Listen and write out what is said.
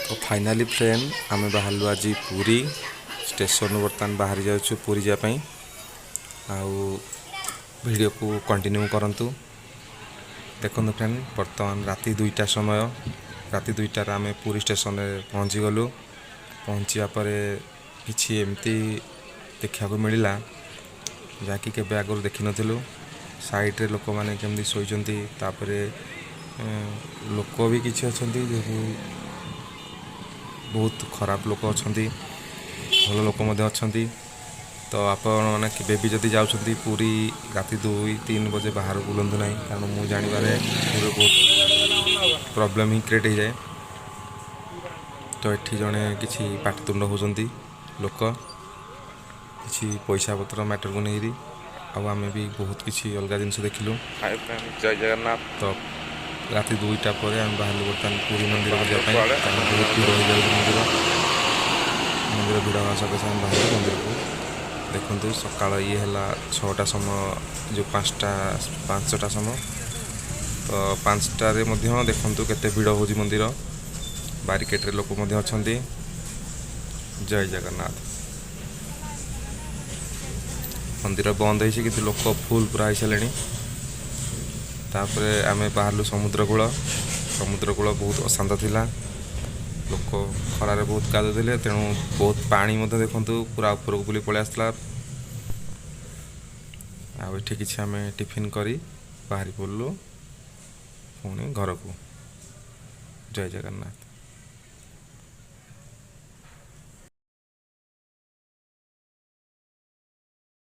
ତ finally friend, ଆମେ ବାହାରିଲୁ ଆଜି ପୁରୀ ଷ୍ଟେସନରୁ। ବର୍ତ୍ତମାନ ବାହାରି ଯାଉଛୁ ପୁରୀ ଯିବା ପାଇଁ। ଆଉ ଭିଡ଼ିଓକୁ କଣ୍ଟିନ୍ୟୁ କରନ୍ତୁ। ଦେଖନ୍ତୁ ଫ୍ରେଣ୍ଡ, ବର୍ତ୍ତମାନ ରାତି 2ଟା ସମୟ। ରାତି 2ଟାରେ ଆମେ ପୁରୀ ଷ୍ଟେସନରେ ପହଞ୍ଚିଗଲୁ। ପହଞ୍ଚିବା ପରେ କିଛି ଏମିତି ଦେଖିବାକୁ ମିଳିଲା, ଯାହାକି କେବେ ଆଗରୁ ଦେଖିନଥିଲୁ। ସାଇଡ଼୍ରେ ଲୋକମାନେ କେମିତି ଶୋଇଛନ୍ତି। ତାପରେ ଲୋକ ବି କିଛି ଅଛନ୍ତି, ଯେହେତୁ ବହୁତ ଖରାପ ଲୋକ ଅଛନ୍ତି, ଭଲ ଲୋକ ମଧ୍ୟ ଅଛନ୍ତି। ତ ଆପଣମାନେ କେବେ ବି ଯଦି ଯାଉଛନ୍ତି ପୁରୀ, ରାତି 2-3 ବଜେ ବାହାରୁ ବୁଲନ୍ତୁ ନାହିଁ, କାରଣ ମୁଁ ଜାଣିବାରେ ପୁରୀରେ ବହୁତ ପ୍ରୋବ୍ଲେମ୍ ହିଁ କ୍ରିଏଟ୍ ହେଇଯାଏ। ତ ଏଠି ଜଣେ କିଛି ପାଟିତୁଣ୍ଡ ହେଉଛନ୍ତି ଲୋକ, କିଛି ପଇସା ପତ୍ର ମ୍ୟାଟରକୁ ନେଇକିରି। ଆଉ ଆମେ ବି ବହୁତ କିଛି ଅଲଗା ଜିନିଷ ଦେଖିଲୁ। ହାଇ ଫ୍ରେଣ୍ଡ, ଜୟ ଜଗନ୍ନାଥ। ତ ରାତି 2ଟା ପରେ ଆମେ ବାହାରିଲୁ ବର୍ତ୍ତମାନ ପୁରୀ ମନ୍ଦିରକୁ ଯିବା ପାଇଁ, କାରଣ ବହୁତ ଭିଡ଼ ହେଇଯାଉଛି ମନ୍ଦିର। ମନ୍ଦିର ଭିଡ଼ ହେବା ସକାଶେ ଆମେ ବାହାରିଲୁ ମନ୍ଦିରକୁ। ଦେଖନ୍ତୁ, ସକାଳ ଇଏ ହେଲା 6ଟା ସମୟ, ଯେଉଁ 5ଟା ସମୟ। ତ 5ଟାରେ ମଧ୍ୟ ଦେଖନ୍ତୁ କେତେ ଭିଡ଼ ହେଉଛି ମନ୍ଦିର। ବାରିକେଡ଼ରେ ଲୋକ ମଧ୍ୟ ଅଛନ୍ତି। ଜୟ ଜଗନ୍ନାଥ। ମନ୍ଦିର ବନ୍ଦ ହେଇଛି, କିନ୍ତୁ ଲୋକ ଫୁଲ୍ ପୁରା ହେଇସାରିଲେଣି। ତାପରେ ଆମେ ବାହାରିଲୁ ସମୁଦ୍ର କୂଳ। ସମୁଦ୍ର କୂଳ ବହୁତ ଅଶାନ୍ତ ଥିଲା। ଲୋକ ଖରାରେ ବହୁତ ଗାଧୋଉଥିଲେ, ତେଣୁ ବହୁତ ପାଣି ମଧ୍ୟ ଦେଖନ୍ତୁ ପୁରା ଉପରକୁ ବୁଲି ପଳେଇ ଆସିଥିଲା। ଆଉ ଏଠି କିଛି ଆମେ ଟିଫିନ୍ କରି ବାହାରି ପଡ଼ିଲୁ ପୁଣି ଘରକୁ। ଜୟ ଜଗନ୍ନାଥ।